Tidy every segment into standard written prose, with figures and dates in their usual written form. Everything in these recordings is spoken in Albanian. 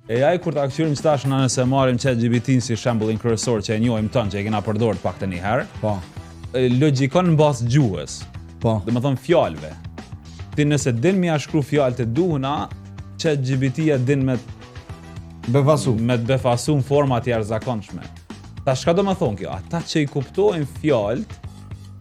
AI kur ta këqyrim që tash na nëse marrim ChatGPT-n si shembullin kryesor që e njohim tonë, që e kena përdorur pak të një herë, Po. e, logjikon në bazë gjuhës. Po. Do të thonë fjalëve. Ti nëse din me ja shkru fjalët e duhuna, ChatGPT-ja din me Befasu. me të befasu në forma të jashtëzakonshme. Ta çka do më thonë kjo? Ata që i kuptojnë fjalët,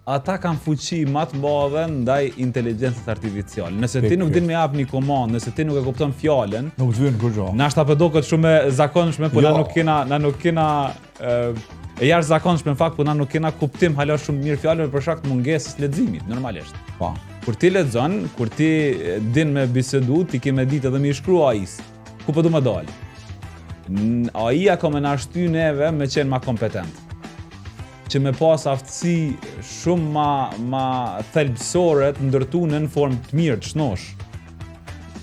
ata kanë fuqi më të madhe ndaj inteligjencës artificiale. Nëse ti nuk din me jap një komandë, nëse ti nuk e kupton fjalën, Nuk të vjen kurrë. Na është apo doket shumë e zakonshme, po na Jo. nuk kena na nuk kena e, e jashtëzakonshme në fakt, po na nuk kena kuptim hala shumë mirë fjalëve për shkak të mungesës leximit normalisht. Po. Kur ti lexon, kur ti e, din me bisedu, ti ke me ditë edhe me i shkru AI-s. Ku po du me dalë? N- AI-a ka me na shty neve me qenë ma kompetent. Që me pas aftësi shumë ma, ma thelbësore të ndërtu në formë të mirë, të shnosh.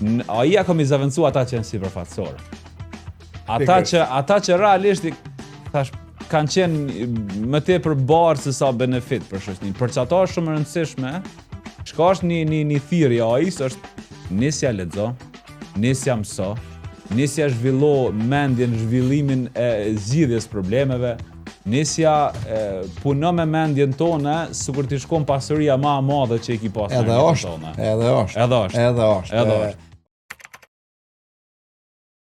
N- AI-a ka me i zavendësu ata që janë sipërfaqësor. Ata Pikërisht. që ata që realisht i- thash kanë qenë më tepër barë se sa benefit për shoqërinë. Për që ato është shumë e rëndësishme, çka është një një një thirrje AI-s është nisja lexo, nisja mëso, nisja zhvillo mendjen, zhvillimin e zgjidhjes problemeve, nisja e, puno me mendjen tonë, sikur t'i shkon pasuria më e madhe që i ki pasur. Edhe në jetën është, tonë. edhe është. Edhe është. Edhe është. Edhe E, është.